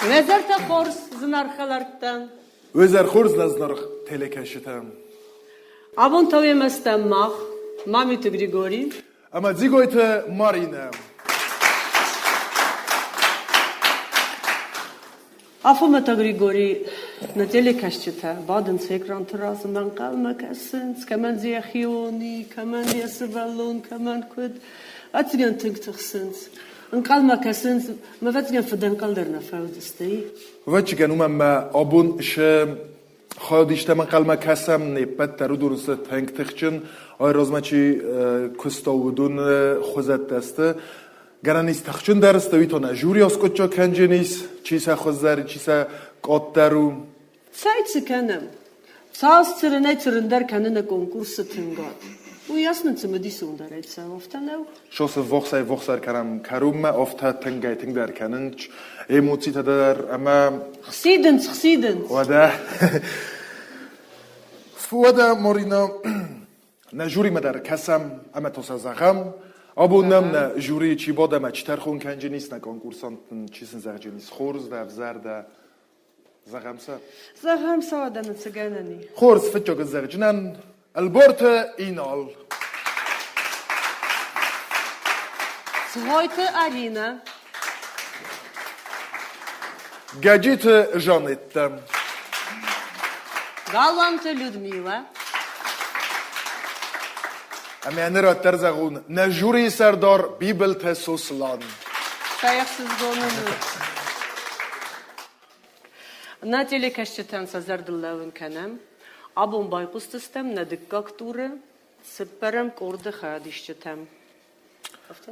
Уӕ зӕрдӕ хорз, зынаргъ хӕлӕрттӕ! Уе зӕр хорз, нӕ зынаргъ телекӕсджытӕ! Абон та уемӕ стӕм мах, Мамиты Григорий ӕмӕ Дзигойты Маринӕ. Афонмӕ та Григорий нӕ телекӕсджытӕ бадынц экранты раз ӕмӕ ӕнхъӕлмӕ кӕсынц, кӕмӕн дзы йӕхион и, кӕмӕн йӕ сывӕллон, кӕмӕн куыд. Ӕцӕгӕн тынг тыхсынц. Ӕнхъӕлмӕ кӕсынц, мӕ ӕвӕццӕгӕн фыдӕнхъӕл дӕр нӕ фӕуыдзысты. Ӕвӕццӕгӕн, уымӕн мӕ абон сӕ хайадистӕм ӕнхъӕлмӕ кӕсӕм, не ппӕт дӕр уыдон сты тынг тыхджын, ай размӕ чи куыста, уыдон хуызӕттӕ сты. Гӕнӕн ис тыхджындӕр сты, уый та нӕ жюри аскъуыддзаг кӕнджын ис, чи сӕ хуыздӕр, чи сӕ къаддӕр у. Цӕй цы кӕнӕм? Цал цырынӕй цырындӕр кӕны нӕ конкурсы тынгад. Уыйас нын цымыдисондӕрӕй цӕуы, афтӕ нӕу? Сосы вохсӕй-вохсдӕр кӕнӕм кӕронмӕ, афтӕ тынгӕй-тынгдӕр кӕнынц эмоцитӕ дӕр ӕмӕ... Хсидынц, хсидынц! Уӕдӕ... Уӕдӕ, Марина, нӕ жюримӕ дӕр кӕсӕм ӕмӕ то сӕ зӕгъӕм. Абон нӕм нӕ жюрийы чи бады ӕмӕ чи тӕрхон кӕнджын ис, нӕ конкурсанттӕн чи сын зӕгъджын ис, хорз дӕ, ӕвзӕр дӕ, Зӕгъӕм сӕ. Зӕгъӕм сӕ уӕдӕ ныццыгӕнӕн и. Хорз, фыццаг зӕгъджынӕн Ӕлборты Инал. Цгъойты Аринӕ. Гӕджиты Жанеттӕ. Галуанты Людмила. Ӕмӕ ныр уӕддӕр зӕгъон, нӕ жюрийы сӕрдар Бибылты Сослан. Цӕй ӕхсызгон ын у. Нӕ телекӕсджытӕн сӕ зӕрдыл лӕууын кӕнӕм, абон байхъусдзыстӕм нӕ дыккаг туры цыппӕрӕм къорды хайадисджытӕм.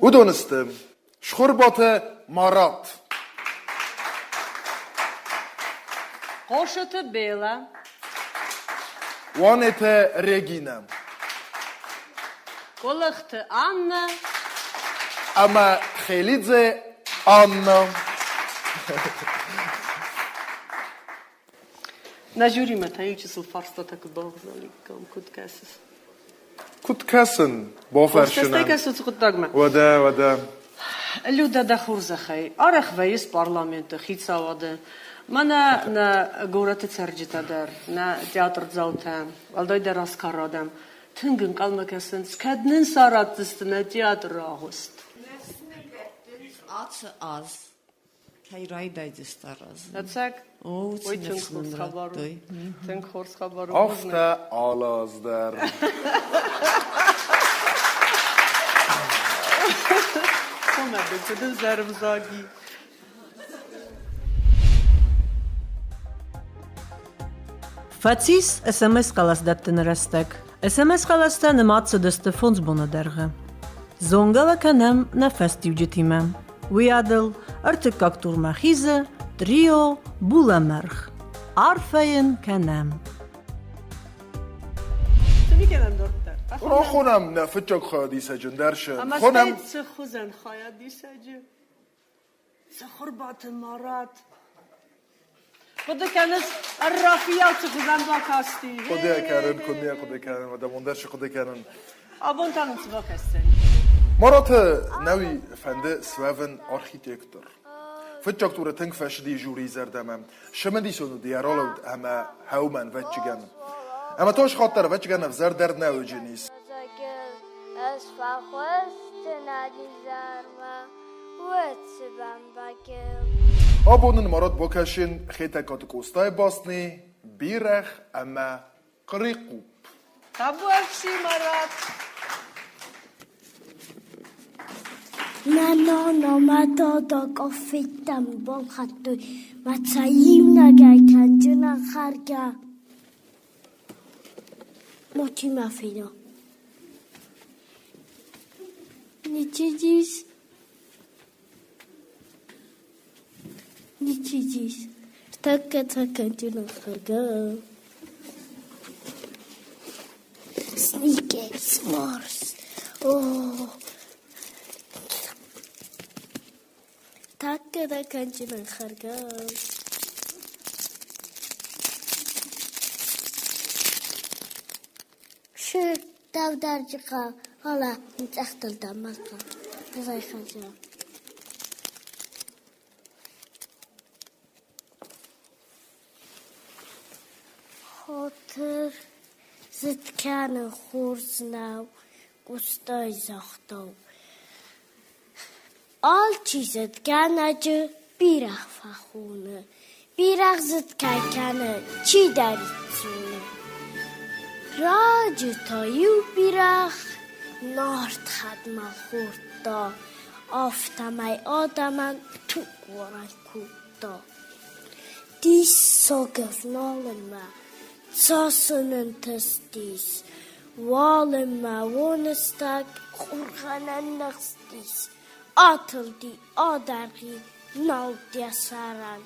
Уыдон сты Схуырбаты Марат, Хъошоты Бела, Уанеты Регинӕ, Къуылыхты Аннӕ ӕмӕ Хелидзе Анна. Нӕ жюримӕ та иу чысыл фарстатӕ куы бавзариккам, куыд кӕсыс? Куыд кӕсын? Бафӕрсынӕн. кӕсут хъуыддагмӕ. Уӕдӕ, уӕдӕ. Людӕ, дӕ хорзӕхӕй, арӕх вӕййыс парламенты, хицауады. Мӕнӕ нӕ горӕты цӕрджытӕ дӕр, нӕ театрдзаутӕ, уӕлдайдӕр Аскар адӕм, тынг ӕнхъӕлмӕ кӕсынц, кӕд нын саратдзысты нӕ театры агъуыст. Ацы аз кӕй райдайдзысты аразын. Ӕцӕг? О, Ой, тынг хорз хабар у. Тынг хорз хабар у. Афтӕ алы аз дӕр. Цомӕ, дын зӕрвзаги. Фӕцис СМС-хъӕлӕс дӕттыны рӕстӕг. СМС-хъӕлӕстӕ нымад цыдысты фондз боны дӕргъы. Зонгӕ кӕнӕм нӕ фӕстиуджытимӕ. Уый адыл ӕртыккаг турмӕ хизы трио Булӕмӕргъ. Арфӕ йын кӕнӕм. Рахонӕм нӕ фыццаг хайадисӕджы ӕндӕр сы. Ӕмӕ стӕй цы хуызӕн хайадисӕджы? Цыхуырбаты Марат. Хъуыды кӕныс, ӕррафийау цы хуызӕн бакасти? Хъуыды кӕнын, куыннӕ хъуыды кӕнын, адӕмон дӕр цы хъуыды кӕнын. Абон та нын цы бакӕсдзӕни? Мараты нӕуи фӕнды суӕвын архитектор. Фыццаг туры тынг фӕсыди жюрийы зӕрдӕмӕ. Цымыдисон уыд йӕ ралӕуд ӕмӕ хӕумӕн ӕвӕццӕгӕн. Ӕмӕ то схатт ӕвӕццӕгӕн ӕвзӕрдӕр нӕ уыджынис. Ӕз фӕхуыздӕн изӕрмӕ. Абон ын Марат бакӕсин Хетӕгкаты Къостайы басни «Бирӕгъ ӕмӕ хърихъупп». Табуафси, Марат! Нӕ нана мӕ дада къафеттӕм балхӕдтой мӕ сӕ иунӕгӕй кӕнджынӕн хӕргӕ. Мачи мӕ фена. Ничи Ничи Тӕккӕ цӕкӕнджынӕн хӕргӕ. Сникерс, Марс. О, Тӕккӕ цӕкӕнджынӕн хӕргӕ. Шы дӕвдӕрджыхъӕ, фӕлӕ ныцъӕхтыл дӕр ма хъӕ. Хатыр, зыд кӕнын хорз нӕу, Къостайы загъдау. Алчи зыдгӕнӕджы бирӕгъ фӕхоны, Бирӕгъ зыд кӕй кӕны, чидӕрид зоны. Раджы та иу бирӕгъ нард хӕдмӕл хордта, Афтӕмӕй адӕмӕн тугуарӕн кодта. Диссаг ӕвналынмӕ цас ын ӕнтыстис, Уалынмӕ уоныстӕг хъуыргъӕнӕн ныхстис, Атылди, адаргъ и, нал дӕ сӕрӕн,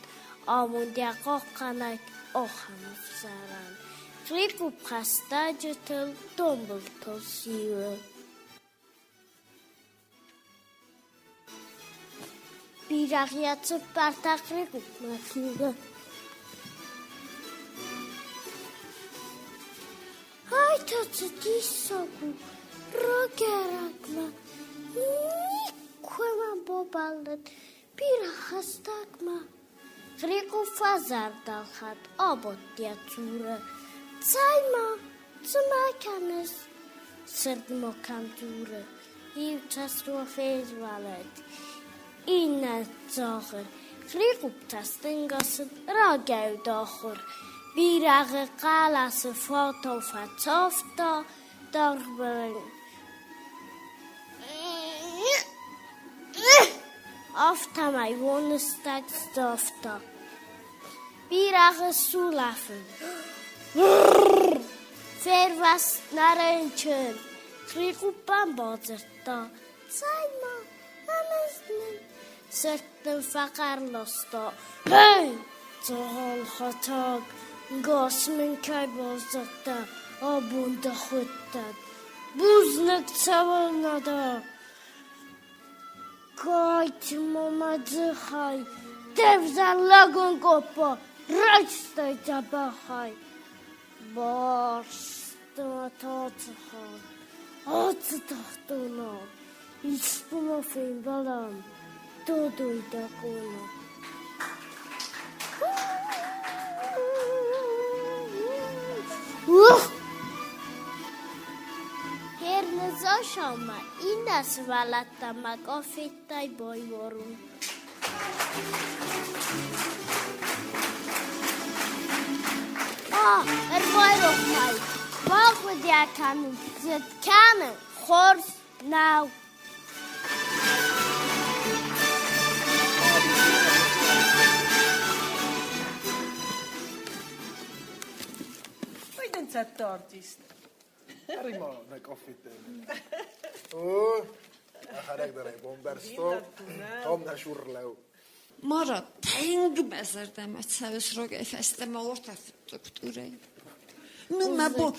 Амонд йӕ хъахъхъӕнӕг ахӕм ӕфсӕрӕн. Хърихъупп хӕстӕджытыл донбылтыл зилы. Бирӕгъ йӕ цыппӕртӕ хърихъупмӕ хилы. Ай та цы диссаг у, рагӕй-рагмӕ никуы мӕ бабӕллыд бирӕ хӕстӕгмӕ. Хърихъупп фӕзӕрдӕлхӕд абадт йӕ цуры. Цӕй-ма, цы ма кӕныс? Сырд ма кӕм дзуры? Иу цӕстмӕ фезмӕлыд, иннӕ дзагъыр. Хърихъупп цӕстӕнгасы рагӕй уыд ахуыр. Бирӕгъы хъӕлӕсы фатау фӕцавта даргъбырынкъ. Афтӕмӕй уоныстӕг сдавта. Бирӕгъы сулӕфын. Фервӕзт нӕ рынчын. Хърихъуппӕн бадзырдта: Цӕй-ма, ӕмӕ нын сырдтыл фӕхъӕр ласта: Эй, дзӕгъӕлхӕтаг, гас мын кӕй баззадтӕ, абон дӕхуыдтӕг. Бузныг цӕуылнӕ дӕ? Гайтма мӕ дзыхӕй, де взӕр лӕгон къоппа, райстай дзӕбӕхӕй. Барстмӕ ацы тыхтона, искуы ма фембӕлӕм, додой дӕ къона. Хернызашама иннӕ сывӕллӕттӕм къафеттӕй байуарун. Ӕрбайрох мӕй, бахъуыдыйӕ кӕнын, зыд кӕнын хорз нӕу. Уый дын цӕттӕ артист. Ӕри-ма нӕ къафеттӕ. О, ӕхӕрӕг дӕр ӕй бамбӕрста. Там нӕ сур лӕу. Марат, тынг мӕ зӕрдӕмӕ цӕуыс рогӕй фӕстӕмӕ ортӕ фыццаг турӕй. Ну, мӕ бон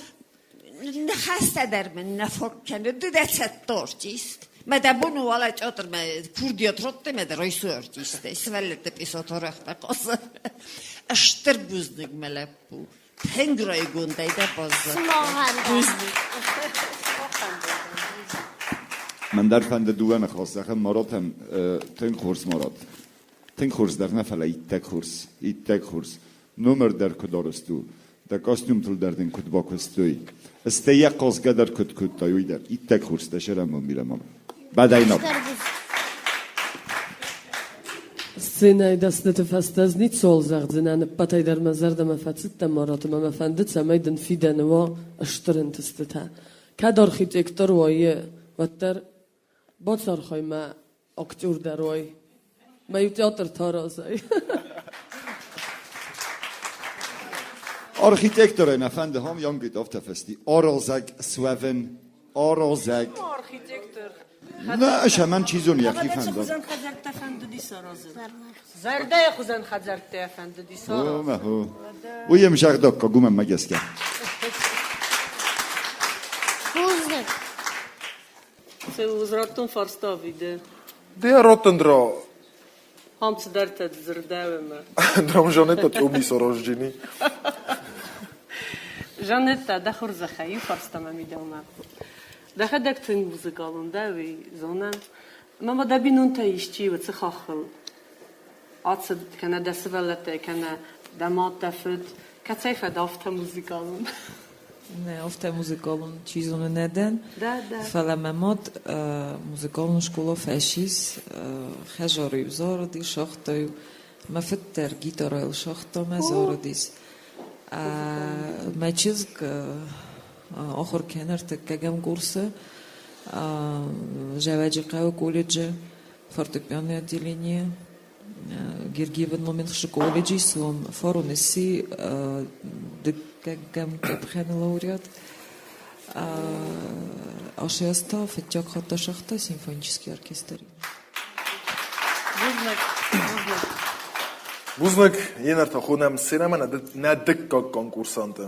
ныхӕстӕ дӕр мын нӕ фаг кӕны, ды дӕ цӕттӕ артист. Мӕ дӕ бон у уалӕ театрмӕ курдиат радтай, мӕ дӕ райсу артистӕй, сывӕллӕтты пъесӕтӕ фӕхъазы. Стыр бузныг, мӕ лӕппу. Тынг райгондӕй дӕ баззадтӕн. Мӕн дӕр фӕнды дыууӕ ныхас зӕгъын Маратӕн. Тынг хорз, Марат. Тынг хорз дӕр нӕ, фӕлӕ иттӕг хорз. Иттӕг хорз. Номер дӕр куыд арӕзт у, дӕ костюмтыл дӕр дын куыд бакуыстой, стӕй йӕ хъазгӕ дӕр куыд кодтай, уый дӕр. Иттӕг хорз, дӕ сӕрӕнбон бирӕ, мама. Бӕдӕйнаг. Сценӕйы дӕсныты фӕстӕ ӕз ницыуал зӕгъдзынӕн, ӕппӕтӕй дӕр мӕ зӕрдӕмӕ фӕцыдтӕн Маратмӕ, мӕ фӕнды, цӕмӕй дын фидӕны уа стыр ӕнтыстытӕ. Кӕд архитектор уай, уӕддӕр бацархай мӕ актер дӕр уай. Мӕ иу театр та аразай. Архитекторӕй мӕ фӕнды хам Янгит афтӕ фӕсти. Аразӕг суӕвын, аразӕг. Архитектор. Нӕ, ӕмӕн чи зоны йӕхи фӕнда. Хуызӕн хӕдзӕрттӕ фӕндыди саразын. Зӕрдӕйы хуызӕн хӕдзӕрттӕ фӕндыди саразын. О, мӕ Уый йӕм зӕгъдӕггаг уымӕн мӕ гӕсгӕ. Бузныг. Цы радтон фарста ӕви Де раттындра. Ам цыдӕртӕ дзырдӕуы Драм Жанетта тьоми саразджини. Жанетта, дӕ хорзӕхӕй, иу фарста мӕ мидӕгмӕ. Дӕхӕдӕг тынг музыкалон дӕ, уый зонӕм. Ӕмӕ ма дӕ бинонтӕй исчи уыцы хаххыл ацыд, кӕнӕ дӕ сывӕллӕттӕй, кӕнӕ дӕ мад, дӕ фыд, Кӕцӕй фӕдӕ афтӕ музыкалон? Нӕ, афтӕ музыкалон, чи зоны, нӕ дӕн. Да, да. Фӕлӕ мӕ мад музыкалон скъола фӕцис, хӕдзары-иу зарыди, сагъта-иу. Мӕ фыд дӕр гитарайыл сагъта мӕ зарыдис. Мӕ чызг ахуыр кӕны ӕртыккӕгӕм курсы Зӕвӕджыхъӕуы колледжы фортепианный отделение. Гергиевы номин колледжы ис, уым фарон сси дыккӕгӕм къӕпхӕны лауреат. Ас та фыццаг хатт сагъта симфонический оркестр. Бузныг, бузныг. Бузныг, йе нартӕ хонӕм сценӕмӕ нӕ дыккаг конкурсанты.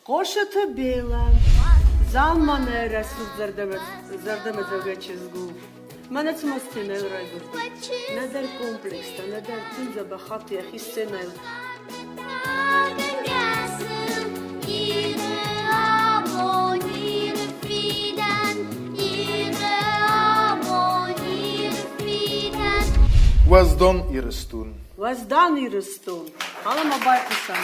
Хъошаты Бела замманай рӕсугъд зӕрдӕмӕдзӕугӕ чызг у. Мӕнӕ цыма сценӕйыл райгуырди. Нӕдӕр комплекстӕ, нӕдӕр тынг дзӕбӕх хатт йӕхи сценӕйыл. Уӕздан Ирыстон. Уӕздан Ирыстон! Хъуамӕ байхъусӕм.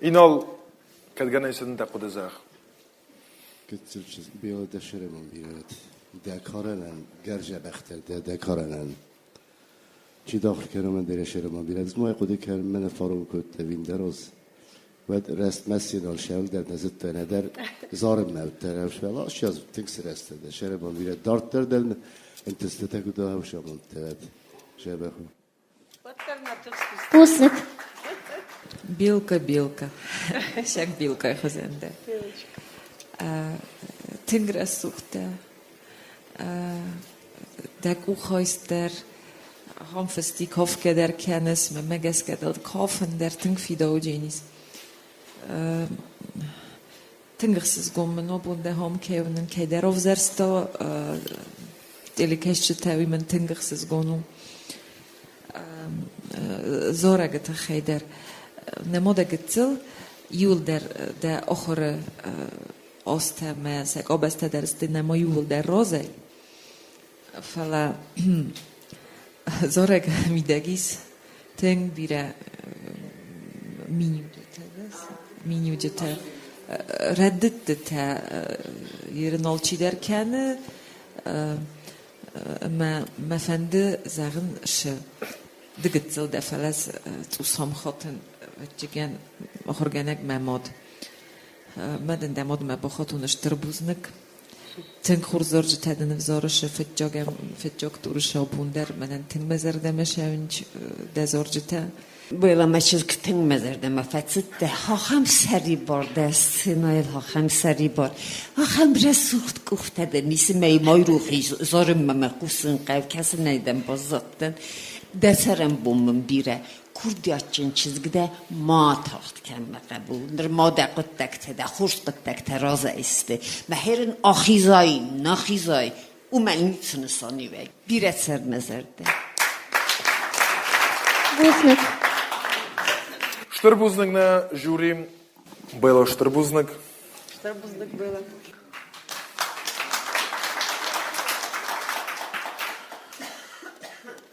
Инал, кӕд гӕнӕн ис дӕ хъуыды зӕгъ. Гыццыл чызг Бела дӕ сӕрӕмон бирӕт. Дӕ карӕнӕн гӕрзӕбӕхтӕ дӕ дӕ карӕнӕн. Чи дахур кӕны мӕн дӕ сӕрӕмон бирӕт. Май хъуыды кӕн, мӕнӕ фарон кодта Виндӕроз. Уӕд рӕстмӕ сценӕйыл сӕвӕлдӕр нӕ зыдта, нӕдӕр зарынмӕ уыдтӕн ӕфсымӕр. Сейчас тынг сырӕзтӕн дӕ сӕрӕбон бирӕ дарддӕр дӕр ӕнтыстытӕ куыд ахӕм уӕд дзӕбӕх у. Бузныг. Белка, белка. Сӕг белкайы хуызӕн дӕ. Тынг рӕсугъд дӕ. Дӕ къухайст дӕр ахӕм фысти кафгӕ дӕр кӕныс, мӕнмӕ гӕсгӕ дыл кафын дӕр тынг фидауджын ис. Тынг ӕхсызгон мын абон дӕ хом кӕуынын кӕйдӕр ӕвзӕрста телекӕсджытӕ, уый мын тынг ӕхсызгон у. Зарӕгы тыххӕй дӕр. Нӕ мадӕ гыццыл, иуылдӕр дӕ ахуыры азтӕ мӕ сӕ къабӕзтӕ дӕр сты нӕма иууылдӕр разӕй. Фӕлӕ зарӕг мидӕг ис тынг бирӕ миниуджытӕ, миниуджытӕ, рӕдыдтытӕ ерын алчидӕр кӕны ӕмӕ мӕ фӕнды зӕгъын шы ды гыццыл дӕ, фӕлӕ цъус хатын ӕвӕццӕгӕн ахуыргӕнӕг мӕ мад. Мӕ дын дӕ мадмӕ бахатон стыр бузныг. Тынг хорз зарджытӕ дын ӕвзарыс фыццаг туры сабон дӕр мӕнӕн тынг мӕ зӕрдӕмӕ сӕуынч дӕ зарджытӕ. Бела мӕ чызг тынг мӕ зӕрдӕмӕ фӕцыдтӕ. Ахӕм сӕрибар дӕ сценӕйыл, ахӕм сӕрибар, ахӕм рӕсугъд къухтӕ дӕм ис ӕмӕ йын айрох ис зарынмӕ мӕ хъусын хъӕуы, кӕцынӕй дӕм баззадтӕн. Дӕ цӕрӕнбон мын бирӕ. Курдиатджын чызг дӕ, ма тагъд кӕн, мӕ хъӕбул. Нырма дӕ хъуыддӕгтӕ, дӕ хорз хъуыддӕгтӕ разӕй сты. Мӕ хӕрын ахизай, нахизай, уымӕн ницы нысаниуӕг. Бирӕ цӕр мӕ зӕрдӕ. Бузныг. Стыр бузныг нӕ жюри. Бэлла, стыр бузныг. Стыр бузныг, Бэлла.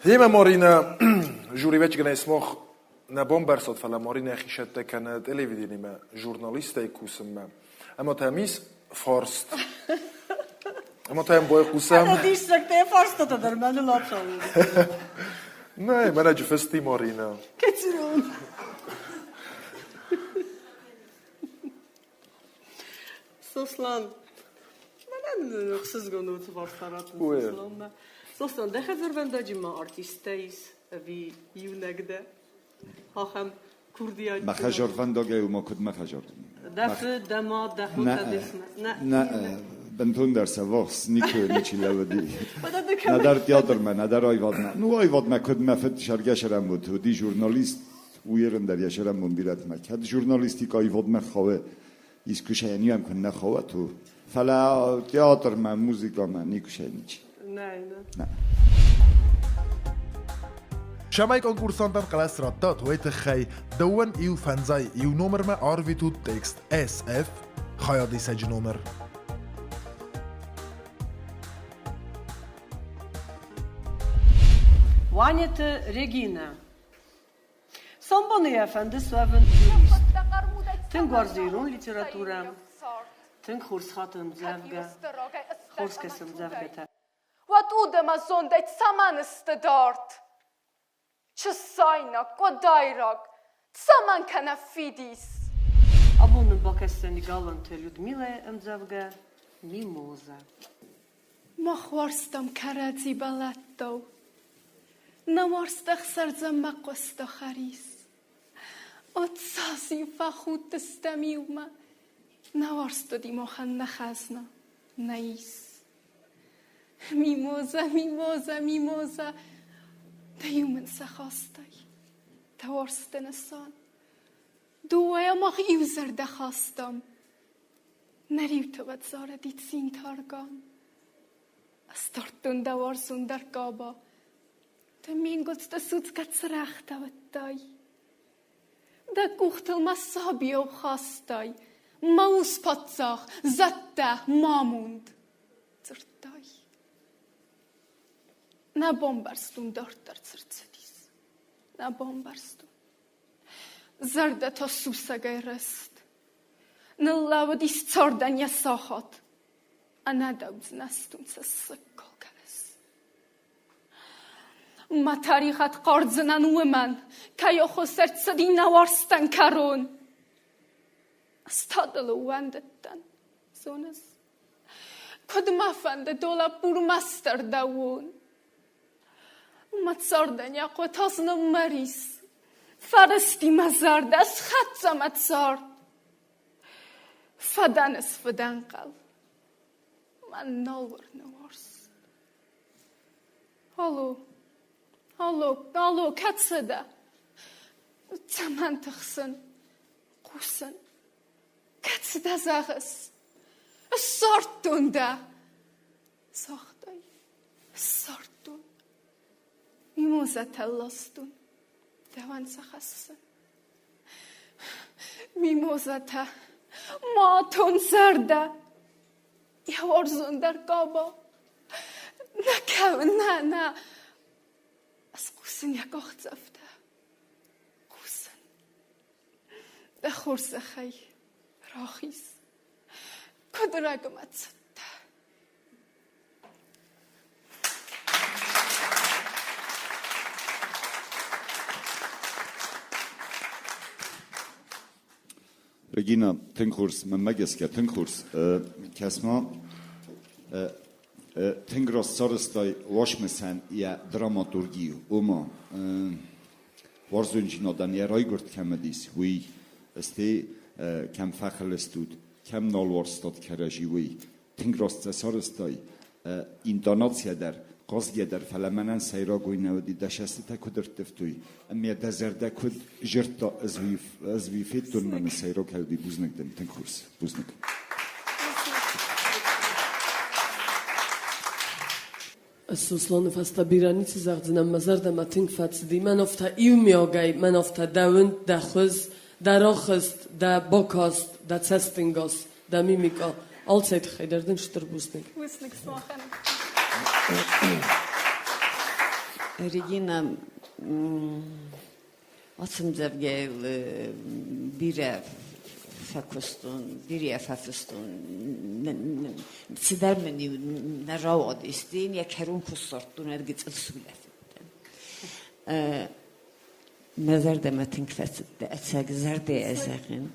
Гъемӕ Марина жюривӕчгӕнӕй смох нӕ бомбӕрцот, фӕлӕ Марина хисӕттӕ кӕны телевидениемӕ журналистӕй кусынмӕ. Ӕмӕ та мис фарст. Ӕмӕ та йӕм байхъусӕм. Ӕмӕ диссӕгтӕ фарстатӕ дӕр мӕныл ацӕуынц. Нӕй, мӕнӕ фысти Марина. Кӕцырон. Сослан, мӕнӕн ӕхсызгон у фарста раттын Сосланмӕ. Сослан, дӕ хӕдзарвӕндаджы ма артисттӕ ис ӕви иунӕг дӕ? Ахӕм курдиат. Мӕ хӕдзарвӕндагӕй у ма куыд мӕ хӕдзар? Дӕ фыд, дӕ мад, дӕ хотӕ десмӕ? Нӕ, бынтондӕр сӕ вахс никуы ничи лӕууыди. Нӕдӕр театрмӕ, нӕдӕр аивадмӕ. Ну, аивадмӕ куыд мӕ фыд сӕргӕсӕрӕн уыд, уыди журналист, уый дӕр йӕ сӕрӕнбон бирӕтмӕ. Кӕд журналистикӕ аивадмӕ хауы, искуы ниуӕм куы нӕ хауа, то. Фӕлӕ театрмӕ, музыкамӕ никуы ничи. Нӕ, нӕ. Цӕмӕй конкурсантӕн хъӕлӕс раттат, уой туххӕй дӕуӕн еу фӕндзай еу номермӕ арветут текст SF хайадисӕджы номер. Уанеты Регинӕ. Сомбоны йӕ фӕнды суӕвын юрист. Тынг уарзы ирон литературӕ, тынг хорз хаты ӕмдзӕвгӕ, хорз кӕсы ӕмдзӕвгӕтӕ. Уӕд удӕмӕ зондӕй цӕмӕн сты дард? Чысайнаг, къуыдайраг, цӕмӕн кӕна фидис? Абон нын бакӕсдзӕни Галанты Людмилӕйы ӕмдзӕвгӕ «Мимоза». Мах уарзтам кӕрӕдзи бӕлӕттау. Нӕ уарзт ӕхсӕрдзӕн мӕ хъустӕ хӕрис. О, цас-иу фӕхудтыстӕм иумӕ, Нӕ уарзт уыди махӕн нӕ хӕзна, нӕ ис. Мимоза, мимоза, мимоза, Дӕ-иу мын сӕ хастай, дӕ уарзты нысан. Дыууӕйӕ мах иу зӕрдӕ хастам, Нӕ риуты уӕд зарыди цин тарган. Ӕз дардтон дӕ уарзон дӕр къаба, Дӕ ме нгуылдзтӕ судзгӕ цырӕгътӕ уыдтай. Дӕ къухтыл мӕ сабийау хастай, Мӕ ус-паддзах, зӕдтӕ, мӕ амонд, дзырдтай. Нӕ бамбӕрстон дарддӕр цы рцыдис, нӕ бамбӕрстон. Зӕрдӕ та сусӕгӕй рыст. Ныллӕууыдис цардӕн йӕ сахат. Ӕнӕдӕу дзынӕзтон цӕссыгкалгӕ ӕз. Мӕ тӕригъӕд хъардзынӕн уымӕн, кӕй охыл ӕрцыди нӕ уарзтӕн кӕрон. Ӕз та дыл ӕууӕндыдтӕн, зоныс? Куыд мӕ фӕнды, долӕппурмастер дӕ уон. Мӕ цардӕн йӕ хъуытаз ныммӕрис. Фӕрысти мӕ зӕрдӕ, схӕццӕ мӕ цард. Фӕдӕн ӕз фыдӕнхъӕл. Мӕн нал уырны уарз. Алло, алло, алло, кӕцы дӕ? Цӕмӕн тыхсын? Хъусын. Кӕцы дӕ зӕгъыс? Ссардтон дӕ! Загътай, ссардтон. Мимозӕтӕ ластон, дӕуӕн сӕ хӕссын. Мимозӕтӕ, ма тон зӕрдӕ, йӕ уарзондӕр къаба. Нӕ кӕуын, нӕ, нӕ. Ӕз хъусын йӕ къахдзӕфтӕ. Хъусын. Дӕ хорзӕхӕй, рахиз. Куыд рӕгмӕ цыдтӕ? Регина, тынг хорз, мӕнмӕ гӕсгӕ тынг хорз. Кӕс-ма, тынг раст сарӕзтай уацмысӕн йӕ драматурги, ома уарзондзинадӕн йӕ райгуырд кӕм уыдис, уый, стӕй кӕм фӕхыл стут, кӕм нал уарзтат кӕрӕдзи, уый. Тынг раст сӕ сарӕзтай, интонацийӕ дӕр, хъазгӕ дӕр, фӕлӕ мӕнӕн сӕйраг уый нӕ уыди, дӕ цӕстытӕ куыд ӕрттывтой, ӕмӕ дӕ зӕрдӕ куыд зӕрдта, ӕз уый федтон, мӕнӕн сӕйраг уыди. Бузныг дын, тынг хорз, бузныг. Сосланы фӕстӕ бирӕ ницы зӕгъдзынӕн, мӕ зӕрдӕмӕ тынг фӕцыди. Мӕн афтӕ иумиагӕй, мӕн афтӕ дӕ уынд, дӕ хуыз, дӕ рахызт, дӕ бакаст, дӕ цӕстӕнгас, дӕ мимикъа, алцӕй тыххӕй дӕр дын стыр бузныг. Бузныг сымахӕн. Регина, ацы ӕмдзӕвгӕйыл бирӕ фӕкуыстон, бирӕ фӕфыстон. Цыдӕр мын-иу нӕ рауадис, йӕ кӕрон куы ссардтон, ӕд гыццыл сулӕфыдтӕн. Мӕ зӕрдӕмӕ тынг фӕцыдтӕ, ӕцӕг зӕрдӕйӕ зӕгъын.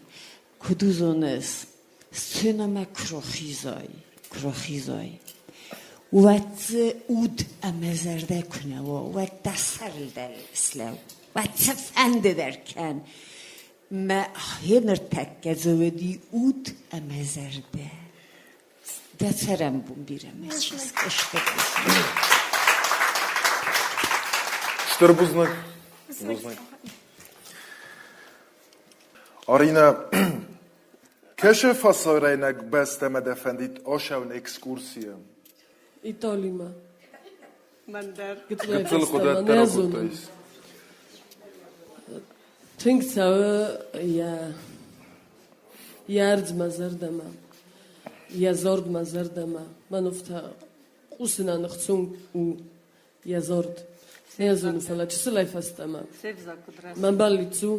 Куыд уыдзоныс, сценӕмӕ куы рахизай, куы рахизай, уӕд дзы уд ӕмӕ зӕрдӕ куы нӕ уа, уӕд дӕ сӕрыл дӕр слӕу, уӕд цыфӕнды дӕр кӕн. Мӕ гъеныртӕккӕ дзы уыди уд ӕмӕ зӕрдӕ. Дӕ цӕрӕнбон бирӕ, мӕ чызг, стыр бузныг. Стыр бузныг. Бузныг. Арина, кӕсы фӕсарӕйнаг бӕстӕмӕ дӕ фӕндид ацӕуын экскурсийы? Италимӕ. Мӕн дӕр. Гыццыл хъуыдӕттӕ ракодтаис. Тынг цӕуы йӕ йӕ ӕрдз мӕ зӕрдӕмӕ, йӕ зард мӕ зӕрдӕмӕ. Мӕн афтӕ хъусынӕн ӕхцон у йӕ зард. Нӕ зоны, фӕлӕ чысылӕй фӕстӕмӕ. Мӕ бӕллиц у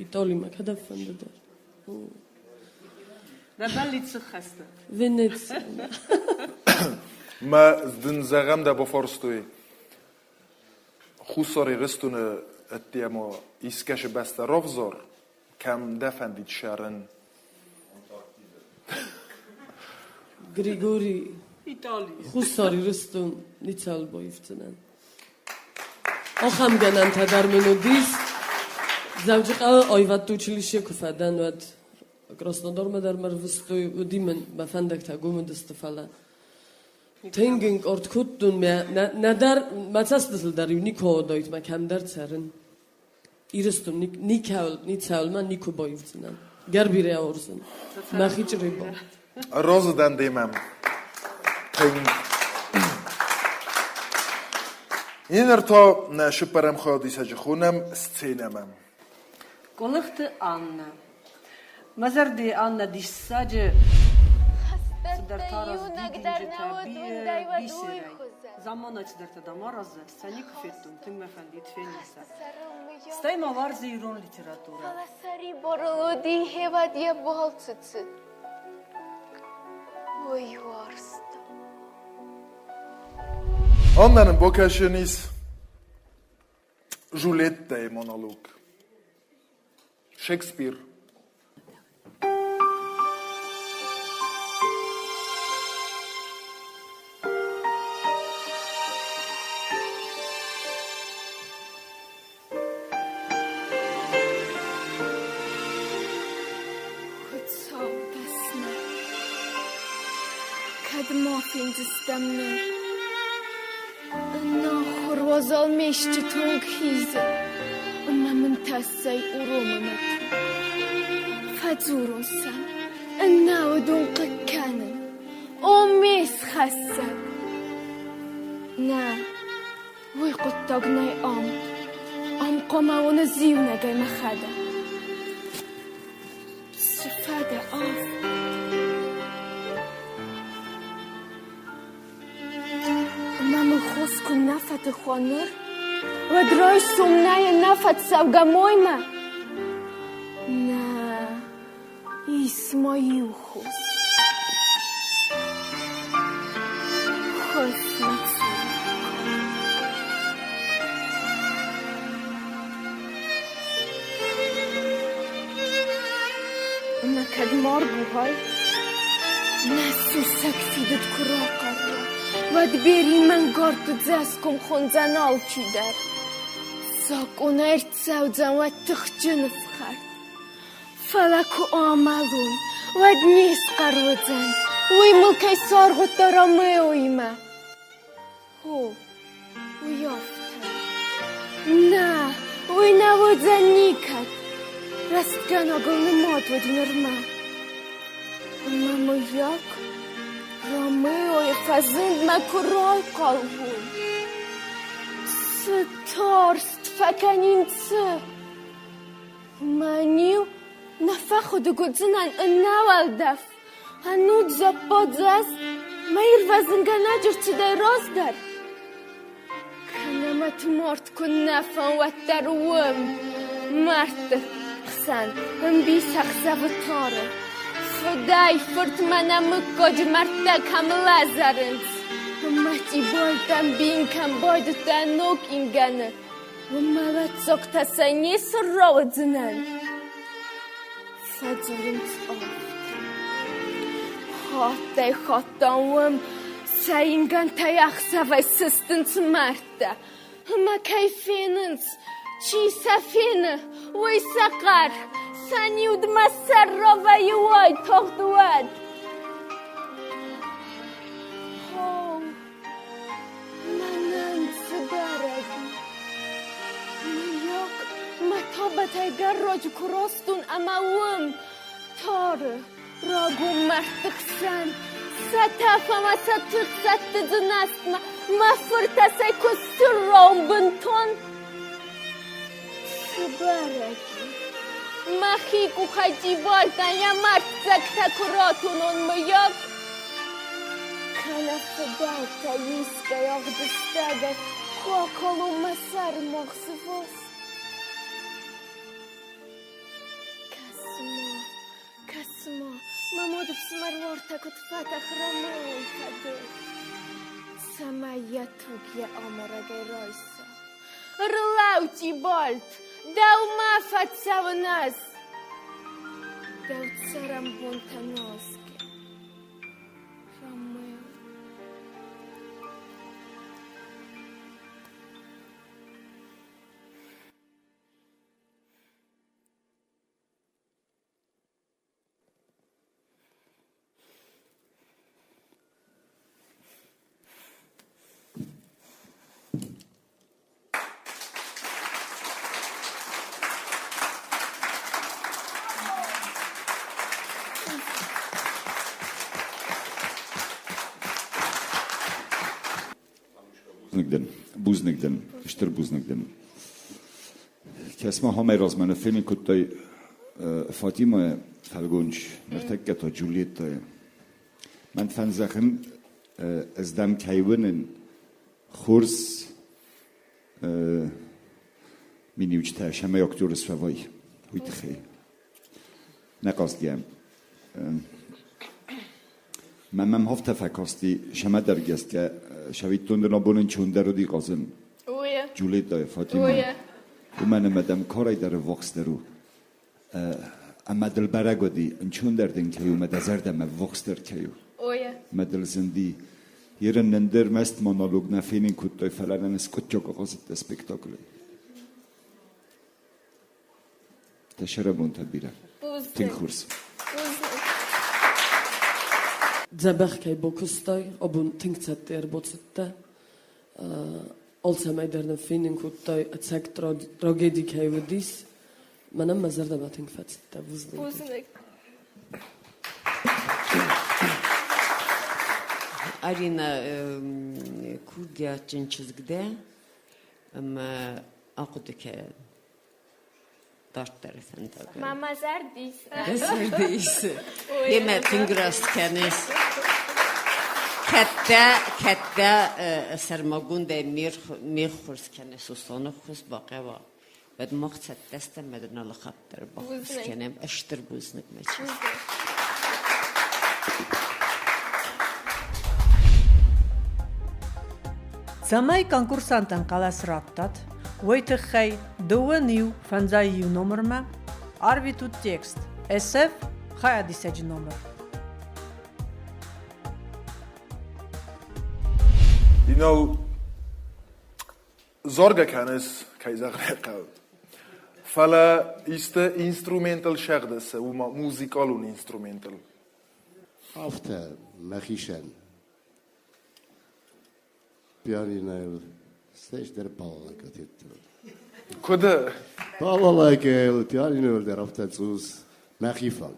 Италимӕ кӕдӕм фӕнды дӕр. Дӕ бӕллиц сыххӕст. Венецимӕ. Мӕ дын зӕгъӕм дӕ бафарстой, Хуссар Ирыстоны ӕдде ма искӕцы бӕстӕ равзар, кӕм дӕ фӕндид ссарын? Григорий, Итали. Хуссар Ирыстон ницӕуыл баивдзынӕн. Ахӕм гӕнӕнтӕ дӕр мын уыдис. Дзӕуджыхъӕуы аивӕдты училище куы фӕдӕн, уӕд Краснодармӕ дӕр мӕ рвыстой, уыди мын мӕ фӕндӕгтӕ гом уыдысты, фӕлӕ тынг ӕнкъард кодтон, мӕ нӕдӕр мӕ цӕстытыл дӕр-иу никуы ауадаид мӕ кӕмдӕр цӕрын. Ирыстон никӕуыл, ницӕуыл мӕ никуы баивдзынӕн. Гӕр бирӕ уарзын. Мӕхи чъырибон. Разы дӕн демӕ. Тынг. Ныр та нӕ сыппӕрӕм хайадисӕджы хонӕм сценӕмӕ. Къуылыхты Аннӕ. Мӕ зӕрди Аннӕ диссаджы цыдӕртӕ аразы дидинджытӕ, бисерӕй. Замманай цыдӕртӕ дам аразы, сӕ никуы федтон, тынг мӕ фӕндид фенын сӕ. Стӕй ма уарзы ирон литературӕ. Фӕлӕ сӕрибарыл уыди хевӕд йӕ балцы цыд. Ой, уарзта. Аннӕ нын бакӕсын ис Жулеттӕйы монолог. Шекспир. Кӕд ма фендзыстӕм ныр? Ӕнахуыр уазал ме стджыты онг хизы, ӕмӕ мын тӕссӕй уромы мӕ туг. Фӕдзурон сӕм, ӕнӕуыдон хъыг кӕнын. О ме схӕссӕг! Нӕ, уый хъуыддаг нӕй ам. Ам хъуамӕ уон ӕз иунӕгӕй мӕхӕдӕг. Цы фӕдӕ афтӕ? Ӕмӕ мыл хос куы нӕ фӕтых уа ныр, уӕд райсом нӕйы нӕ фӕцӕугӕ моймӕ? Нӕ, ис ма иу хос. Хос мӕ цуры. Ӕмӕ кӕд марг уай, нӕ сусӕг фидыд куы рахъӕр уа, уӕд бери мӕнгардты дзӕсгом хондзӕн алчидӕр. Закъон ӕрцӕудзӕн уӕд тыхджын ӕфхӕрд. Фӕлӕ куы амӕлон, уӕд не схъӕр уыдзӕн, уый мыл кӕй саргъуыдта Ромеоимӕ. О, уый афтӕ. Нӕ, уый нӕ уыдзӕн никӕд. Рӕстгӕнӕгыл нымад уыди нырмӕ. Ӕмӕ мыййаг Ромеойы фӕзындмӕ куы райхъал уон. Цы тарст фӕкӕнин, цы? Мӕн-иу нӕ фӕхъуыды уыдзынӕн ӕнӕуӕлдӕф, ӕнуд зӕппадзӕз, мӕ ирвӕзынгӕнӕджы рцыдӕй раздӕр. Кӕнӕ мӕ тмард куы нӕ фӕн, уӕддӕр уым, мӕрдты хсӕн, ӕмбисӕхсӕвы тары. Фыдӕй фыртмӕ нӕ мыггаджы мӕрдтӕ кӕм лӕзӕрынц, мӕ Тибалтӕм бин кӕм байдыдта ног ингӕны, Мӕлӕтдзӕгтӕ сӕ не срауыдзынӕн, фӕдзурынц афтӕ. Хаттӕй-хаттӕн уым сӕ ингӕнтӕй ӕхсӕвӕй сыстынц мӕрдтӕ, ӕмӕ кӕй фенынц, чи сӕ фены, уый сӕ хъӕр, сӕ ниудмӕ сӕрра вӕййы уайтагъд уӕд. Мӕнӕн цы бӕрӕг и? Мыййаг, мӕ табӕтӕй гӕрраджы куы растон ӕмӕ уым, тары, рагон мӕрдты хсӕн, сӕ тӕф ӕмӕ сӕ тыхсӕтты дзыназтмӕ мӕ фыртӕсӕй куы сыррон бынтон. Цы бӕрӕг и? Мӕхи къухӕй Тибалтӕн йӕ мӕрддзӕгтӕ куы ратонон, мыййаг? Кӕнӕ фыдӕлтӕ искӕй ӕгъдыстӕгӕй куы акалон мӕ сӕры магъзы фос? Кӕс-ма, кӕс-ма, мӕ мады фсымӕр уартӕ куыд фӕтӕхы Ромеойы фӕдыл, цӕмӕй йӕ туг йӕ амарӕгӕй райса. Рлӕуу, Тибальт, дӕумӕ фӕцӕуын ӕз. Дӕу цӕрӕнбонтӕ нуазгӕ. Ромео. Бузныг дын, бузныг дын, стыр бузныг дын. Кӕс-ма, амӕй размӕ нӕ фенын кодтай Фатимӕйы фӕлгонч, ныртӕккӕ та Джульеттӕйы. Мӕн фӕндзӕхын, ӕз дӕм кӕй уынын, хорз миниуджытӕ сӕмӕй актеры суӕвай, уый тыххӕй. Нӕ хъазгӕ. Мӕм афтӕ фӕкасти, сӕмӕдӕр гӕсгӕ сӕвиттон дын абон ӕнцондӕр уыди хъазын. Джульеттӕйы Фатимӕ. Уымӕн ӕмӕ дӕм карӕй дӕр ӕввахсдӕр у. Ӕмӕ дыл бӕрӕг уыди, ӕнцондӕр дын кӕй у, мӕ дӕ зӕрдӕмӕ ӕввахсдӕр кӕй у. Мӕ дыл зынди. Ерын ӕндӕр маст монолог нӕ фенын кодтой, фӕлӕ нын скъуыддзаг ахъазыдта спектаклы. Дӕ сӕрӕбонтӕ бирӕ. Тынг хорз. Дзӕбӕх кӕй бакуыстай, абон тынг цӕттӕ ӕрбацыдтӕ. Алцӕмӕй дӕр нын фенын кодтай, ӕцӕг трагеди кӕй уыдис. Мӕнӕн мӕ зӕрдӕмӕ тынг фӕцыдтӕ. Бузныг. Бузныг. Арина, курдиатджын чызг дӕ ӕмӕ ахъуыды кӕн дарддӕры фӕндагыл. Мӕ зӕрды ис. Дӕ зӕрды ис. Демӕ тынг раст кӕныс. Кӕддӕ, кӕддӕ сӕрмагондӕй ме ххуыс кӕнӕ Сосланы ххуыс бахъӕуа, уӕд мах цӕттӕ стӕм ӕмӕ дын алы хатт дӕр баххуыс кӕнӕм. Стыр бузныг, мӕ чызг. Цӕмӕй конкурсантӕн хъӕлӕс раттат, уой туххӕй дыууӕн иу фӕндзай иу номырмӕ арвитут текст SF хайадисӕджы номыр. Инал, заргӕ кӕныс, кӕй зӕгъын ӕй хъӕуы. Фӕлӕ исты инструментыл сӕгъдыс, уымӕ музыкалон инструментыл. Афтӕ, мӕхицӕн. Пианинойыл стӕй дӕр балалайкӕ тедтон. Куыд? Балалайкӕйыл, пианинойыл дӕр афтӕ цъус мӕхи фаг.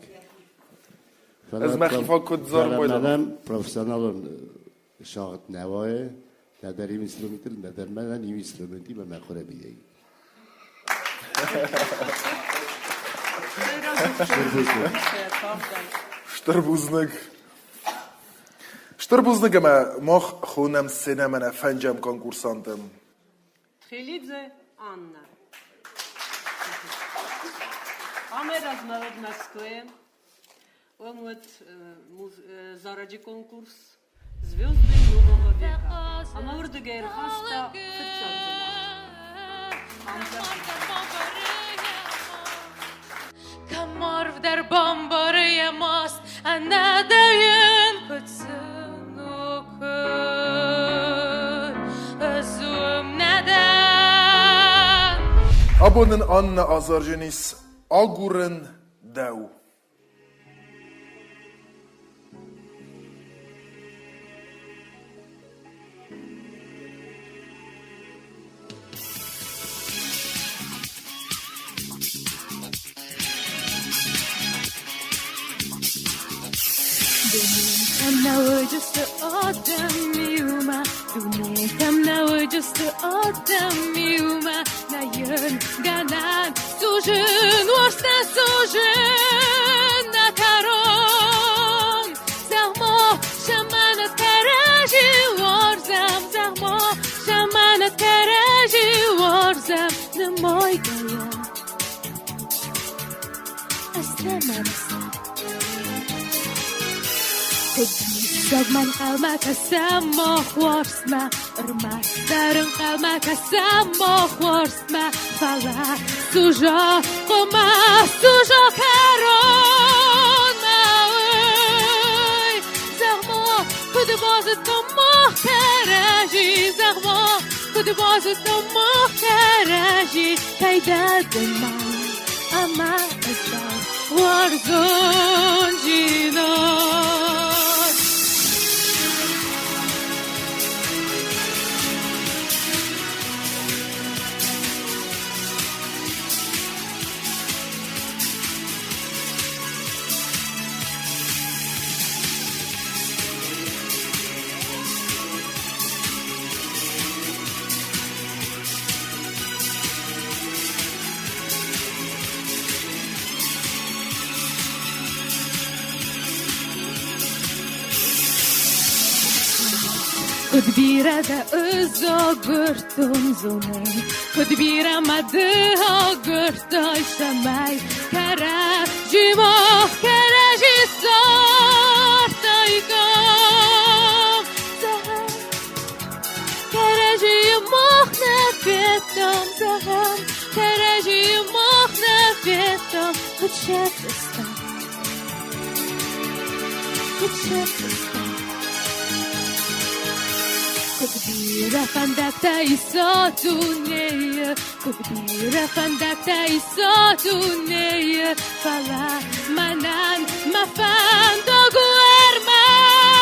Ӕз мӕхи фаг куыд зарын байдайон? Мӕнӕн профессионалон шагъд нӕ уайы, нӕдӕр им инструментыл, нӕдӕр мӕнӕн им инструментимӕ мӕ хъуырӕ бийӕй. Стыр бузныг. Стыр бузныг ӕмӕ мах хонӕм сценӕмӕ нӕ фӕнджӕм конкурсанты. Тхелидзе Анна. Амӕй размӕ уыд Мӕскуыйы. Уым уыд зарӕджы конкурс «Звезды нового века». Ӕмӕ уырдыгӕй ӕрхаста фыццаг бынат. Кӕм арвдӕр бамбары йӕ маст, ӕнӕдӕйын куыд сын у куыд, ӕз уым нӕ дӕн. Абон нын Анна азарджынис агурын дӕу. Дунетӕм адӕм иумӕ, дунетӕм нӕ уыдысты адӕм иумӕ, нӕ йын гӕнӕн служын, уарзта служын нӕ кӕрон. Зӕгъ-ма, шаманат кӕрӕжи уарзӕм, зӕгъ-ма, шаманат кӕрӕжи уарзӕм, нымайгӕйӕ. Ӕз нӕма Куыд диссаг мӕ ӕнхъӕлмӕ кӕсӕм мах уарзтмӕ, ӕрмӕстдӕр ӕнхъӕлмӕ кӕсӕм мах уарзтмӕ, фӕлӕ сужа хъуымӕ сужа кӕронмӕ. Ой, зӕгъ-ма, куыд базыдтам мах кӕрӕдзи, зӕгъ-ма, куыд базыдтам мах кӕрӕдзи, кӕй дӕ ды мӕн ӕмӕ ӕз дӕр уарзондзинад. Куыд бирӕ дӕ ӕз агуырдтон зонын, куыд бирӕ мӕ ды агуырдтай, цӕмӕй кӕрӕдзи мах кӕрӕдзи цардтаиккам. Кӕрӕдзийы мах нӕ федтам, зӕгъӕм, кӕрӕдзийы мах нӕ федтам, куыд сӕфтыстӕм, куыд сӕфтыстӕм. Куыд бирӕ фӕндӕгтӕ ис а дунейы, куыд бирӕ фӕндӕгтӕ ис а дунейы, фӕлӕ мӕнӕн мӕ фӕндаг у ӕрмӕст.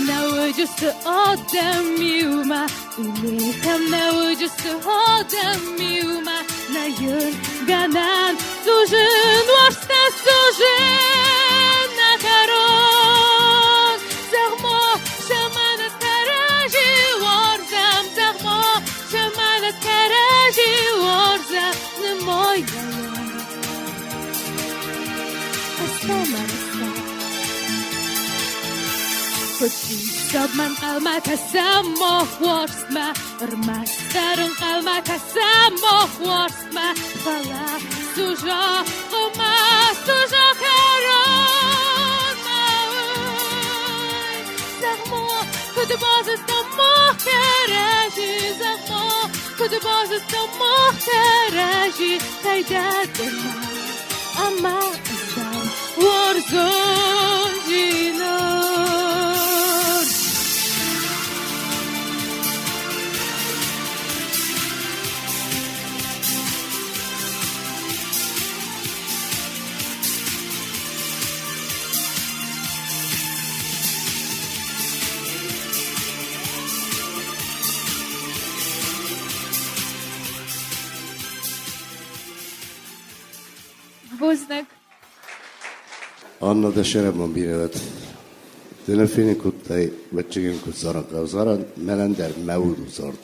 нӕ уыдысты адӕм иумӕ, Дунетӕм нӕ уыдысты адӕм иумӕ, Нӕ йын гӕнӕн цы зын уарзта, цы зын нӕ кӕрон. Зӕгъ-ма, цӕмӕн ӕз кӕрӕдзи уарзӕм, Зӕгъ-ма, цӕмӕн ӕз кӕрӕдзи уарзӕм, нымайгӕйӕ. Куыд ӕнхъӕлмӕ кӕсӕм мах уарзтмӕ, Ӕрмӕстдӕр ӕнхъӕлмӕ кӕсӕм мах уарзтмӕ, Фӕлӕ суза хъуымӕ, суза кӕронмӕ. Зӕгъ-ма, куыд базыдтам мах кӕрӕдзи, Зӕгъ-ма, куыд базыдтам мах кӕрӕдзи, Кӕй дӕ ды мӕ ӕмӕ ӕз дӕу уарзондзинад. Бузныг. Анна дӕ сӕрӕбон бирӕ уӕд. Ды нӕ фенын кодтай, уӕдчыгӕн куыд зарӕг ӕвзарӕн, мӕнӕн дӕр мӕ уд у зард.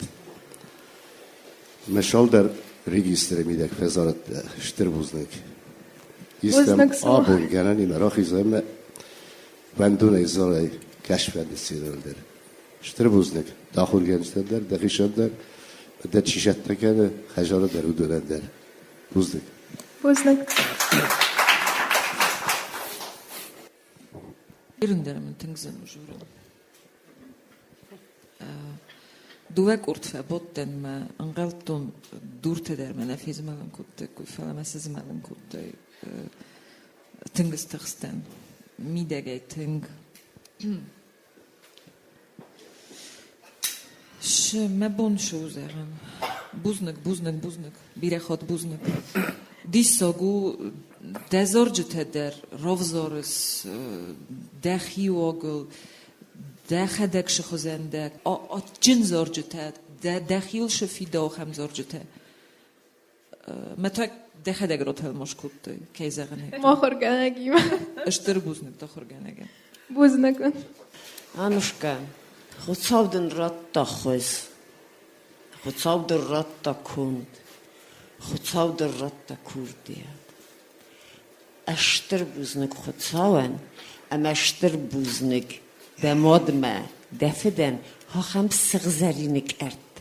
Мӕ шалдӕр регистры мидӕг фӕзарыдтӕ, стыр бузныг. Истӕм абон гӕнӕнимӕ рахизӕм ӕмӕ вӕндонӕй залӕй кӕсфӕнды сценӕйыл дӕр. Стыр бузныг дӕ ахуыргӕнджытӕн дӕр, дӕхицӕн дӕр, дӕ чи цӕттӕ кӕны, хӕдзары дӕр уыдонӕн дӕр. Бузныг. Бузныг. Ирын дӕр мын тынг зын у журын. Дыууӕ къорд фӕбадтӕн мӕ ӕнхъӕлдтон дуртӕ дӕр мӕ нӕ фезмӕлын кодтаиккой, фӕлӕ мӕ сызмӕлын кодтой. Тынг стыхстӕн. Мидӕгӕй тынг. Мӕ бон цы у зӕгъын? Бузныг, бузныг, бузныг, бирӕ хатт бузныг. Диссаг у, дӕ зарджытӕ дӕр равзарыс дӕхиуагыл, дӕхӕдӕг цы хуызӕн дӕ, адджын зарджытӕ, дӕхиуыл цы фидауы ахӕм зарджытӕ. Мӕ та дӕхӕдӕг ратӕлмац кодтай, кӕй зӕгъын ӕй. Махуыргӕнӕгимӕ. Стыр бузныг ахуыргӕнӕгӕн. Бузныг. Анушка, Хуыцау дын радта хуыз, Хуыцау дын радта конд, Хуыцау дын радта курдиат. Стыр бузныг Хуыцауӕн ӕмӕ стыр бузныг дӕ мадмӕ, дӕ фыдӕн ахӕм сыгъзӕрины къӕртт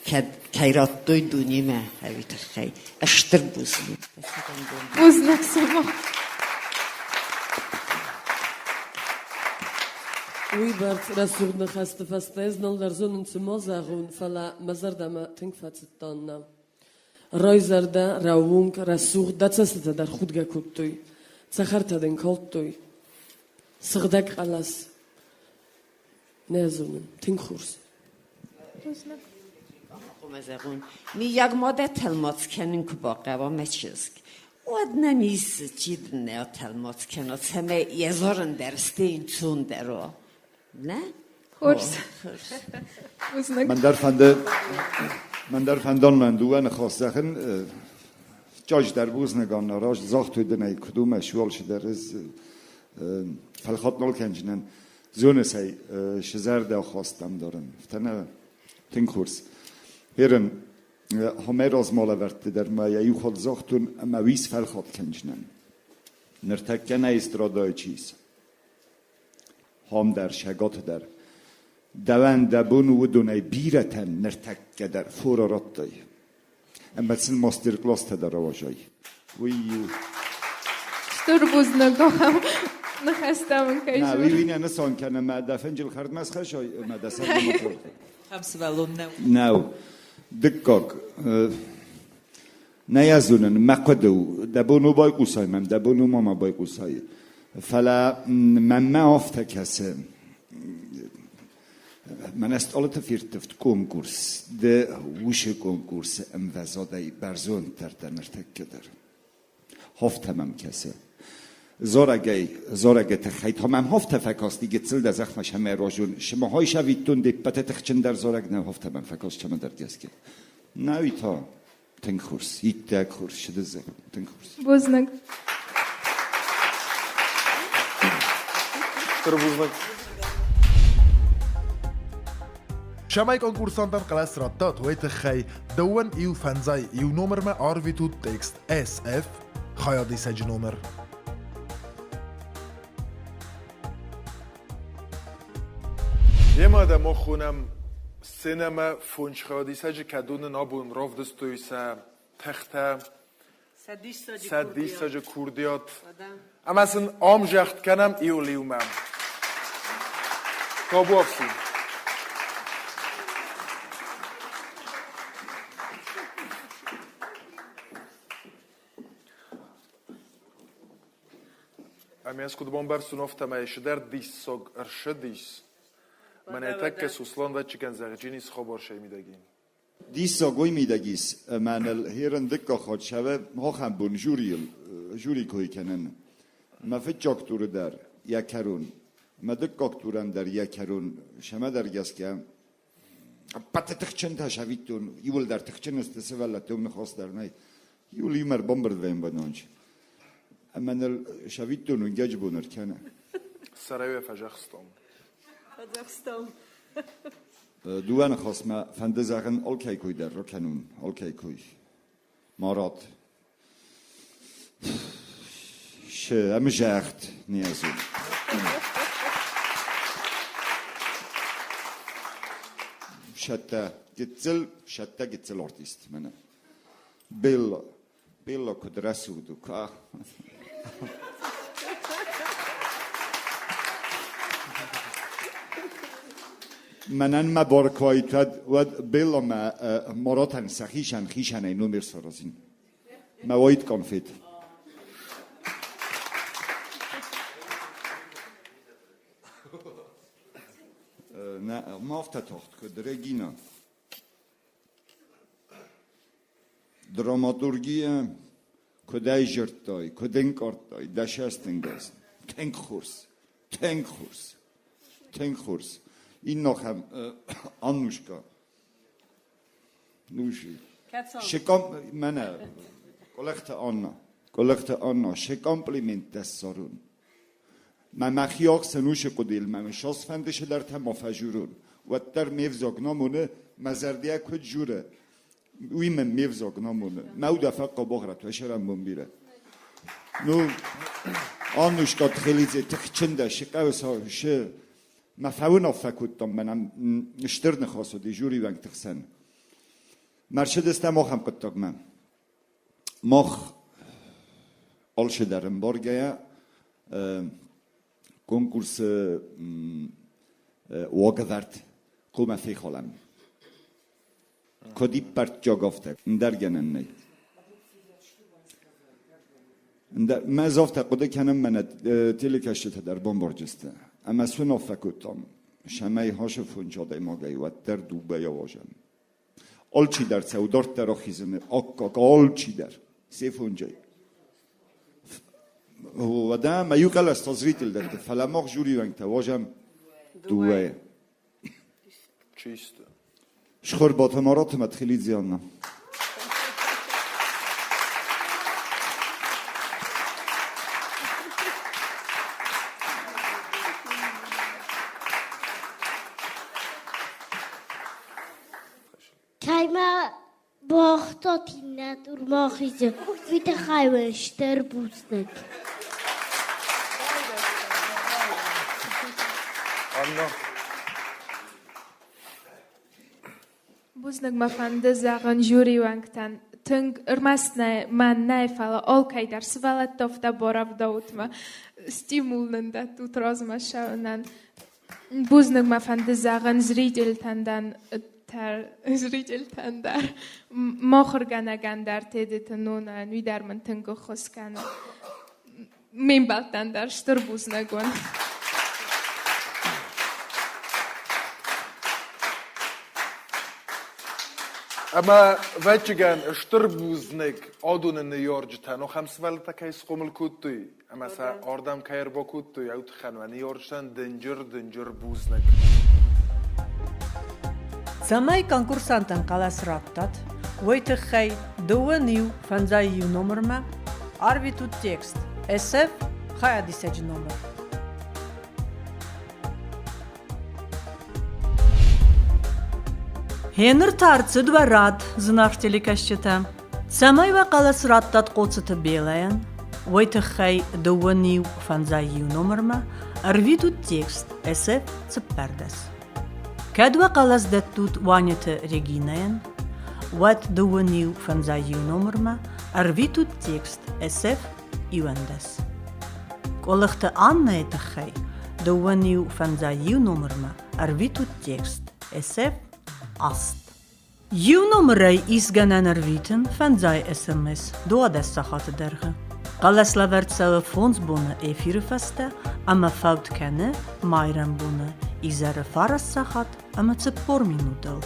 кӕд кӕй радтой дунемӕ, ӕви тыххӕй. Стыр бузныг. Бузныг сымах. Уыйбӕрц рӕсугъд ныхӕсты фӕстӕ ӕз нал дӕр зонын, цы ма зӕгъон, фӕлӕ мӕ зӕрдӕмӕ тынг фӕцыдтӕ, Аннӕ. Райзӕрдӕ, рӕуонг, рӕсугъд, дӕ цӕстытӕ дӕр худгӕ кодтой, цӕхӕртӕ дын калдтой. Сыгъдӕг хъӕлӕс. Нӕ зонын, тынг хорз. Зӕгъун, миййаг ма дӕ тӕлмац кӕнын куы бахъӕуа, мӕ чызг, уӕд нӕм ис, чи дын нӕ атӕлмац кӕна, цӕмӕй йӕ зарын дӕр стӕй ӕнцондӕр уа. Нӕ? Хорз. Бузныг. Мӕн дӕр фӕнды, мӕн дӕр фӕндон мӕн дыууӕ ныхас зӕгъын. Чаджы дӕр бузныг, Анна, раст загътой дын ӕй, куыд у мӕ сывӕллоны дӕр ӕз фӕлхатт нал кӕнджынӕн. Зоныс ӕй, сызӕрдӕ ахастам дарын. Афтӕ нӕ тынг хорз. Херын, хомӕ размӕ лӕвӕрдты дӕр ма йӕ иу хатт загътон ӕмӕ уис фӕлхатт кӕнджынӕн. Ныртӕккӕ нӕ эстрадӕйы чи ис? Хом дӕр, сӕгаты дӕр. Дӕуӕн дӕ бон у уыдонӕй бирӕтӕн ныртӕккӕ дӕр фора радтай. Ӕмӕ сын мастер-класстӕ дӕр ауазай. Уый у. Стыр бузныг ахӕм ныхӕстӕ мын кӕй Нӕ, уый нӕ нысан кӕны, мӕ дӕ фынджыл хӕрдмӕ схӕссай, мӕ дӕ сӕрмӕ ма Ахӕм сывӕллон нӕу. Нӕу. Дыккаг. Нӕ йӕ зонын, мӕ хъуыды у, дӕ бон у байхъусай мӕм, дӕ бон у ма ма байхъусай. Фӕлӕ мӕнмӕ афтӕ кӕсы, мӕнӕ стъалыты ферттывд конкурс, ды уышы конкурсы ӕмвӕзадӕй бӕрзонддӕр дӕ ныртӕккӕ дӕр. Афтӕ мӕм кӕсы. Зарӕгӕй, зарӕгы тыххӕй та мӕм афтӕ фӕкасти, гыццыл дӕ зӕхмӕ сӕмӕ разон. Сымахӕй сӕвиттон де ппӕты тыхджындӕр зарӕг нӕ, афтӕ мӕм фӕкаст цӕмӕдӕр гӕсгӕ. Нӕуи та тынг хорз, иттӕг хорз, сыдызӕг, тынг хорз. Бузныг. Стыр бузныг. Цӕмӕй конкурсантӕн хъӕлӕс раттат, уой туххӕй дӕуӕн еу фӕндзай еу номермӕ арветут текст SF хайадисӕджы номер. Йемӕ дӕ мах хонӕм сценӕмӕ фондз хайадисӕджы, кӕдон нын абон равдыстой сӕ тыхтӕ, сӕ диссаджы курдиат. Ӕмӕ сын ам загъд кӕнӕм иу лиумӕ. Табуафси. Ӕмӕ ӕз куыд бамбӕрстон, афтӕмӕй цыдӕр диссаг ӕрцыдис. Мӕнӕ тӕккӕ Сослан вӕччыгӕн зӕгъджын ис хабар сӕ мидӕги. Диссаг уый мидӕг ис, ӕмӕ ныл херын дыккаг хатт сӕвӕ ахӕм бон жюрийыл жюри кой кӕнын. Мӕ фыццаг туры дӕр йӕ кӕрон, мӕ дыккаг турӕн дӕр йӕ кӕрон сӕмӕдӕр гӕсгӕ ӕппӕты тыхджынтӕ сӕвиттон, иуылдӕр тыхджын сты сывӕллӕтты, уым ныхас дӕр нӕй. Иуыл иумӕ ӕрбамбырд вӕййӕм бӕнончы. Ӕмӕ ныл сӕвиттон уынгӕджы бон ӕркӕны. Сӕрӕй фӕзӕхстон. Фӕдзӕхстон. Дыууӕ ныхасмӕ фӕнды зӕгъын алкӕй кой дӕр ракӕнун, алкӕй кой. Марат. Ӕмзӕгъд не зон. Шӕттӕ гыццыл, шӕттӕ гыццыл артист мӕнӕ. Белла. Белла куыд рӕсугъд у, ка. Мӕнӕн мӕ бар куы уаид, уӕд Белламӕ Маратӕн сӕхицӕн хицӕнӕй номер саразин. Мӕ уаид конфет. Нӕ, ма афтӕ тагъд куыд, Регина. Драматургийӕ куыд ӕй зыдтай, куыд ӕнкъардтай дӕ цӕстӕнгас? Тынг хорз, тынг хорз, тынг хорз. Иннахӕм Аннушка. Ну, мӕнӕ Къуылыхты Анна, Къуылыхты Анна, шы комплименттӕ ссарун. Мӕ мӕхи ӕхсӕн уыцы хъуыдыйыл мӕ сосфӕнды цыдӕртӕ ма фӕжурон, уӕддӕр ме взаг намоны, мӕ зӕрдӕ куыд журы, уый мын ме взаг намоны. Мӕ удӕ фӕхъхъӕбӕгърат уӕ бирӕ. Ну, Аннушка Тхелидзе тыхджын дӕ, сыкъӕуы шы мӕ фӕуынаффӕ кодтам, мӕнӕн стыр ныхас уыди жюри уӕнгты хсӕн. Мерседестӕм ахӕм хъуыддагмӕ. Мах алчидӕр ӕмбаргӕйӕ конкурсы уагӕвӕрд хъуамӕ фехалӕм. Куыд иппӕрдджаг афтӕ, ӕндӕр гӕнӕн нӕй. Мӕ ӕз афтӕ хъуыды кӕнын, мӕнӕ телекӕсджытӕ дӕр бамбарджысты. Ӕмӕ суынаффӕ кодтам, цӕмӕй хасы фондз адӕймагӕй уӕддӕр дыууӕйӕ уазӕм. Алчидӕр цӕуы дарддӕр ахизыны аккаг, алчидӕр, сефонджӕй. Уӕдӕ мӕ иу хъӕлӕс та зритель дӕтты, фӕлӕ мах жюри уӕнгтӕ уазӕм дыууӕйы. Чисто. Схорбаты Мараты Мӕтхилидзе Анна. Кӕй ма богътат иннӕ турмахизы, уый тыххӕй уын стыр бузныг. Анна. Бузныг мӕ фӕнды зӕгъын жюри уӕнгтӕн. Тынг ӕрмӕст нӕ мӕн нӕ, фӕлӕ алкӕй дӕр сывӕллӕтты афтӕ барӕвдаут-ма. Стимул нын дӕттут размӕ ссӕуынӕн. Бузныг мӕ фӕнды зӕгъын зрительтӕн дӕн зрительтӕн дӕр, махуыргӕнӕгӕн дӕр Тедеты Нонайӕн, уый дӕр мын тынг ӕххуыс кӕны. Ме мбӕлттӕн дӕр стыр бузныг уын. Ӕмӕ, ӕвӕццӕгӕн, стыр бузныг адоны ныййарджытӕн, ахӕм сывӕллӕттӕ кӕй схъомыл кодтой ӕмӕ сӕ ардӕм кӕй ӕрбакодтой, уый тыххӕн уӕ ныййарджытӕн дынджыр-дынджыр бузныг. Цӕмӕй конкурсантӕн хъӕлӕс раттат, уой туххӕй дыууӕ иу фӕндзай иу номырмӕ арвитут текст SF хайадисӕджы номыр. Гъеныр та ӕрцыд уӕ рад, зынаргъ телекӕсджытӕ. Цӕмӕй уӕ хъӕлӕс раттат Хъоцыты Белӕйӕн, уой тыххӕй дыууӕ иу фӕндзай иу номырмӕ ӕрвитут текст SF 14. Кӕд уӕ хъӕлӕс дӕттут Уанеты Регинӕйӕн, уӕд дыууын иу фӕндзай иу номырмӕ ӕрвитут текст SF 11. Къуылыхты Аннӕйы тыххӕй дыууын иу фӕндзай иу номырмӕ ӕрвитут текст SF 8. Иу номырӕй исгӕнӕн ӕрвитын фӕндзай СМС 12 сахаты дӕргъы. Хъӕлӕслӕвӕрд цӕуы фондз боны эфиры фӕстӕ ӕмӕ фӕуд кӕны майрӕмбоны изӕры фараст сахат ӕмӕ 40 минутыл.